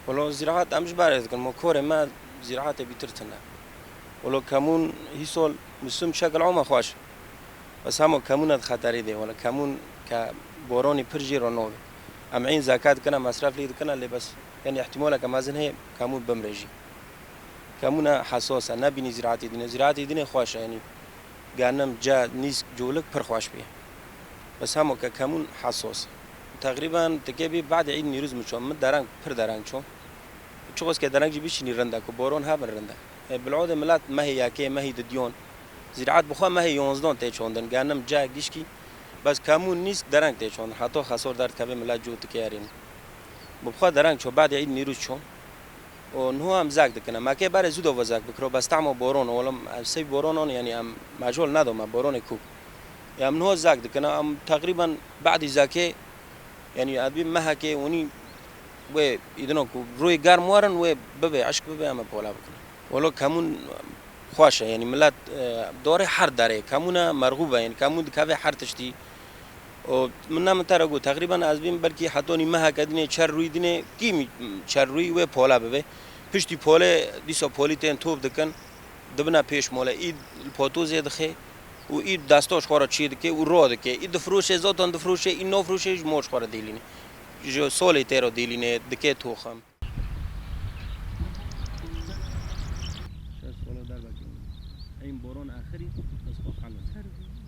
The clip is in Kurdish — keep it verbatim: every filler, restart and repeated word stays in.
Welo zîraat em ji barê dikin, mo korê me zîraatê bîtir tune. Welo kemûn hîsol misim şekil ome xweş. Bes hemo kemûna di xeterî de, wela kemûn ke boronî pir jî re nove. Em ên zeka dikine, mesref lê dikine, lê bes, yanî ihtimaleke mezin heye kemûn bimre jî. Kemûna hesas e, nebînî zîraatê dîne. Zîraatê dîne xweş e, yanî ganim, ce, nîsk, colik pir xweş bî. Bes hemo ke kemûn hesas e. Teqrîben tikê bî badê Îd Nîrûz min çû, min dereng, pir dereng çû. Çiqas ke dereng jî bişînî rind e, ku boron hebin rind e. E, bilodê milet mehê yekê, mehê didiyon. Zîraat bi xwe mehê yonzdan tê çandin, ganim, ce, gişkî. Bes kemûn, nîsk, dereng tê çandin. Heta xesor derdikeve milet cû dike erîn. Bi xwe dereng çû, badê Îd Nîrûz çû. Û niho em zek dikine. Me kê berê zû dova zek bikiro, bes tehma boron, oğlum, em sey boron on, yanî em mecol nedome, boronê kûk. Ya em niho zek dikine, em teqrîben badî zekê, yanî edbî mehekê, onî wê îdino ku rûyê germ werin, wê bibe, eşk bibe, em ê pola bikine. Welo kemûn xweş e, yanî milet, e, dorê her derê, kemûna merxûb e, yanî kemûn dikeve her tiştî. Û min ne min te re got, teqrîben ez bîm belkî hetonî meheke dinê çer rûyî dinê, kîmî çer rûyî wê pola bibe. Piştî polê, dîsa polî tên top dikin, dibine pêş mole. Î li potozê dixe û î desta ji xwe re çê dike û ro dike. Î difiroşe, zaten difiroşe, î nafroşe ji mor ji xwe re dêlîne. Ji solê tê re dêlîne, dike toxim. Şeş sola derbekê. Eyn boron axirî, ez xwe xelas.